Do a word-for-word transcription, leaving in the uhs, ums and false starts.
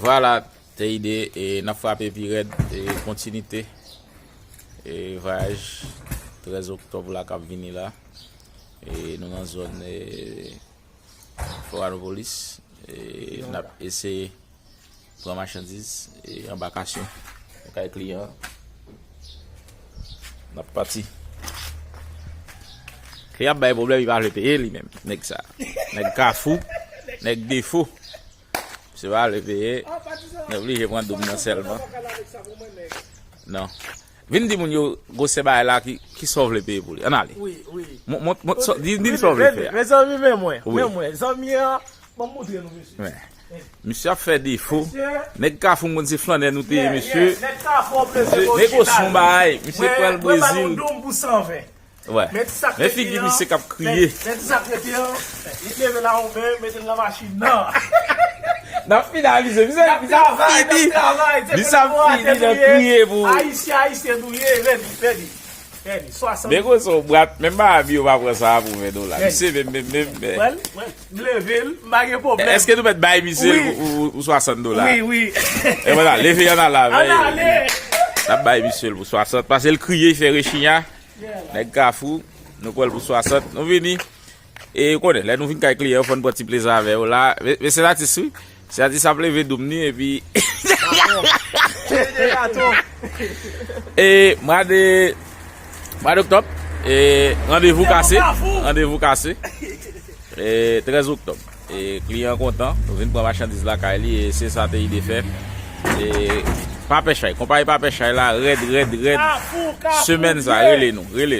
Vwala, te ide, e n ap frape pi rèd, e kontinite, e vwayaj trèz oktòb la k ap vini la. E nou nan zòn, e, Florianopolis, e n ap eseye pran machandiz, e anbakasyon. Nou kay kliyan an. N ap pati. Kliyan ap bay pwoblèm, li pa vle peye li menm, nèg sa. Nèg Kafou, nèg defo. Misye pa vle peye. Nou oblije pran doub nan sèlman. Non. Vin di moun yo gwosè bagay la ki, ki sa w vle peye pou li. Ann ale. Wi, wi. Mont, mont, mont, sa, di, di m sa w vle fè a. Mezanmi, men mwen. Wi. Men mwen. Zanmi an, ban m montre nou, mesye. Wi. Misye ap fè defo. Mesye. Nèg Kafou, m konn se flannè nou te ye, mesye. Nèg Kafou, ap leve orijinal. Negosye yon bagay. Misye pral Brezil. Mwen ba nou doub pou san ven. Wè. Men figi misye k ap kriye. Men ti sa k rete an. Li leve la, ou men, mete l nan machin nan. N ap finalize. Misye, misye ap fini. Misye ap fini nan kriye pou. Ayisyen, ayisyen nou ye, veni, veni. Veni, swasant. Negosye yon bwat, menm pa abi yo pa pran sa a pou ven dola. Misye menm, menm, menm, men. Wè l, wè l. M leve l, m pa gen pwoblèm. Èske nou mèt bay misye l pou, pou, pou swasant dola? Wi, wi. E vwala, leve ann al avè l. Ann ale. N ap bay misye l pou swasant, paske l kriye, l fè rechinya. Nèg Kafou, nou pran l pou swasant. Nou vini. E ou konnen, lè nou vin kay kliyan yo, fò n pran ti plezi avè yo la. Men, men se latis, wi. Se latis ap leve doub ni, epi e mwa de, mwa de oktòb, e randevou kase. Randevou kase. E trèz oktòb. E kliyan kontan, nou vin pran machandiz lakay li, e se sa te ide fè. E Papè Chay, konpayi Papè Chay la, rèd, rèd, rèd. Semèn sa, rele nou, rele.